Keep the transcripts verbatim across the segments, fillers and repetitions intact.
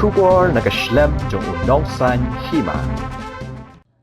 Khubor na ka shlem jong u Nongsaiñ Hima.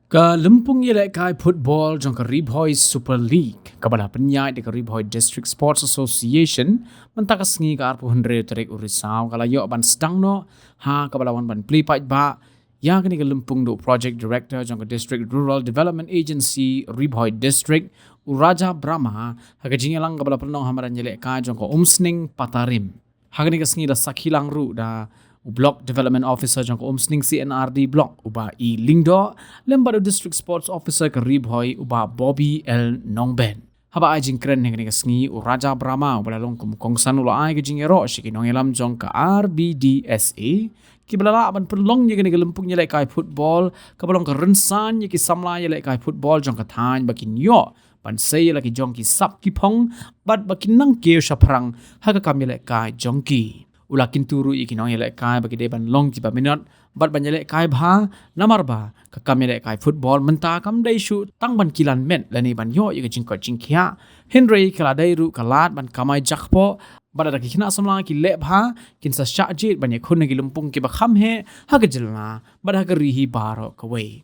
Ka lympung ïalehkai football jong ka Ri Bhoi Super League, kaba la pynïaid da ka Ri Bhoi District Sports Association, mynta ka sngi ka arphew hynriew tarik u Risaw, ka la ïoh ban sdang noh, ha kaba la wan ban plie paidbah ïa kane ka lympung da u Project Director jong ka District Rural Development Agency, Ri Bhoi District, u Raja Brahma, ha ka jingïalang kaba la pynlong ha madan ïalehkai jong ka Umsning Patarim. Ha kane ka sngi la sakhi lang ruh da u Block Development Officer jong ka Umsning C and R D Block, u Bah E Lyngdoh, lem bad u District Sports Officer ka Ri Bhoi, u Bah Bobby L Nongbet. Haba ai jingkren ha kane ka sngi, u Raja Brahma, uba la long kum u kongsan, u la ai ka jingïaroh sha ki nongïalam jong ka R B D S A, kiba la lah ban pynlong ïa kane ka lympung ïalehkai football, kaba long ka rynsan ïa ki samla ïalehkai football jong ka thaiñ ba kin ïoh ban sei ïa la ki jong ki sap ki phong, bad ba kin nang kiew shaphrang ha ka kam ïalehkai jong ki. U la kyntu ruh ïa ki nongïalehkai ba ki dei ban long kiba minot bad ban ïalehkai bha, namar ba ka kam ïalehkai football mynta kam dei shuh tang ban kilan met lane ban ïoh ïa ka jingkoit jingkhiah, hynrei ka la dei ruh ka lad ban kamai jakpoh, bad lada ki khynnah samla ki leh bha, kin sa shah jied ban ïakhun ha ki lympung kiba kham heh ha ka jylla bad ha ka ri hi baroh kawei.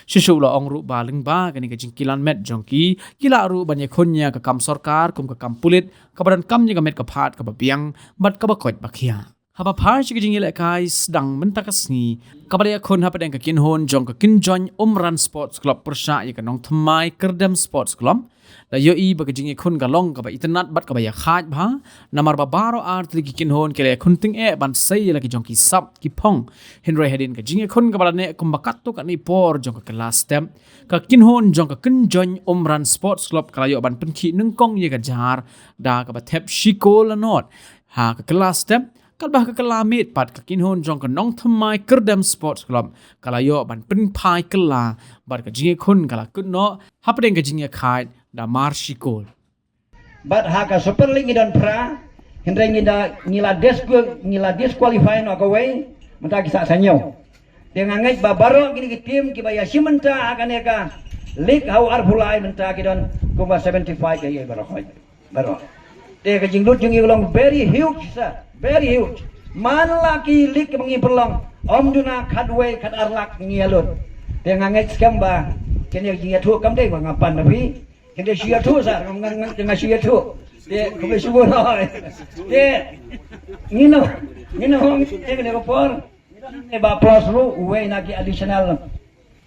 Shuh shuh u la ong ruh ba lyngba kane ka jingkilan met jong ki, ki lah ruh ban ïakhun ïa ka kam sorkar kum ka kam pulit, kaba donkam ïa ka met ka phad kaba biang bad kaba koit ba khiah. Haba phai sha ka jingïalehkai sdang mynta ka sngi, kaba la ïakhun hapdeng ka kynhun jong ka Kynjoin Umran Sports Club pyrshah ïa ka Nongthymmai Kyrdem Sports Club, la ïohi ba ka jingïakhun ka long kaba itynnad bad kaba ïakhaid bha, namar ba baroh ar tylli ki kynhun ki la ïakhun tyngeh ban sei ïa la ki jong ki sap ki phong. Hynrei hadien ka jingïakhun kaba la neh kumba katto katne por jong ka kylla step, ka kynhun jong ka Kynjoin Umran Sports Club ka la ïoh ban pynkhih nyngkong ïa ka jar da kaba thep shi kol la nod ha ka kylla step, katba ha ka kylla miet pat ka kynhun jong ka Nongthymmai Kyrdem Sports Club ka la ïoh ban pynphai kylla, bad ka jingïakhun ka la kut noh hapdeng ka jingïakhaid da mar shi kol. Bad ha ka Super League ngi don phra, hynrei ngi da, ngi la disqual-, ngi la disqualify noh kawei, mynta ki sah sa hynñiew. Te nga ngeit ba baroh kine ki team kiba ïashim bynta ha kane ka league ha u arphew lai mynta ki don kumba seventy five ka ïa baroh. Baroh. Te ka jinglut jong ngi ka long very huge, sir. Very huge. Man la ki league kiba ngi pynlong, ym duna khatwei khatar lak ngi ïalut. Te nga ngeit skhem ba kane ka jingïathuh kam dei ba nga pan na phi. Kane shu ïathuh, sir. Nga, nga, nga shu ïathuh. Te khublei shibun. Te ngi na, ngi na hong te kane ka por. Te ba plus ruh uwei na ki additional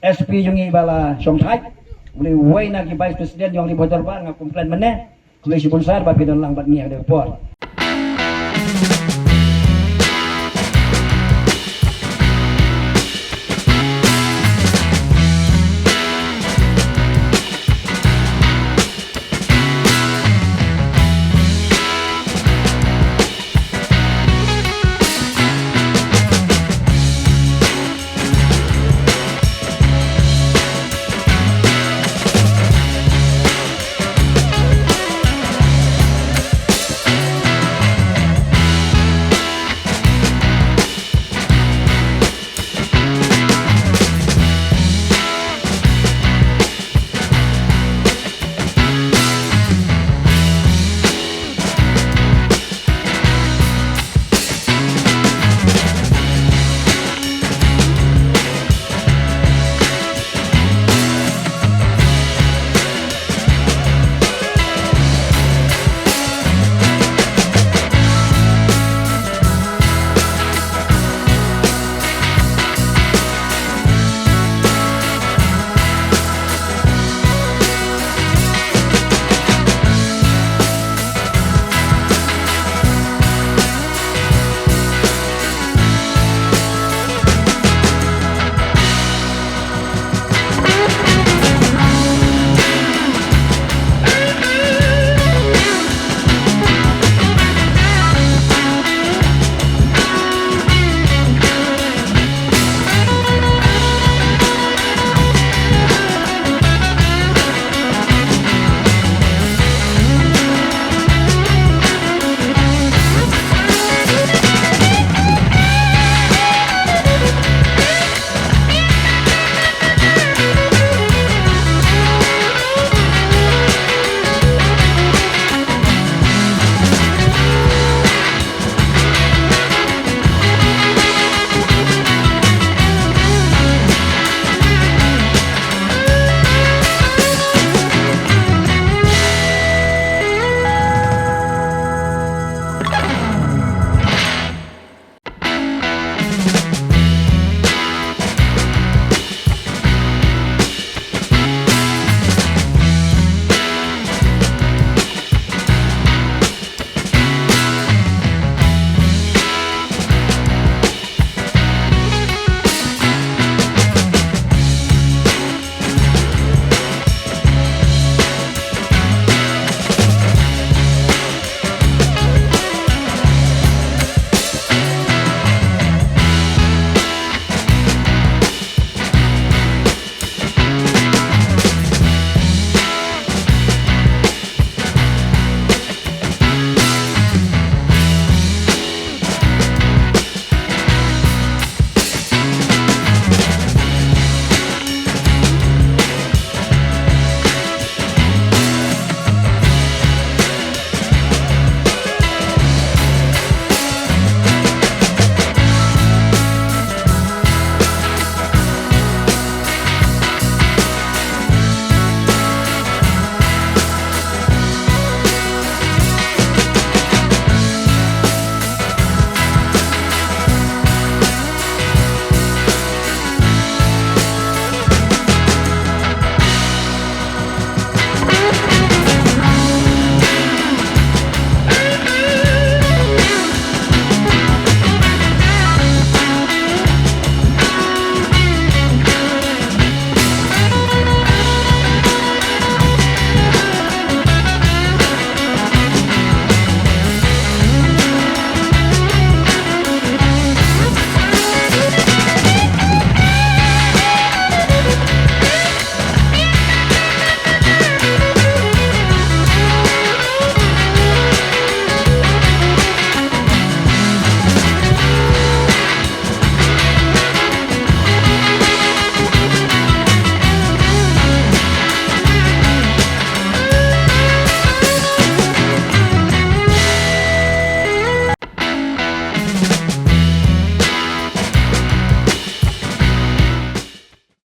S P jong ngi ba la shongthait. Uwei na ki vice president jong Ri Bhoi Dorbar, nga complain mynne. Khublei shibun, sir, ba phi don lang bad ngi ha kane ka por.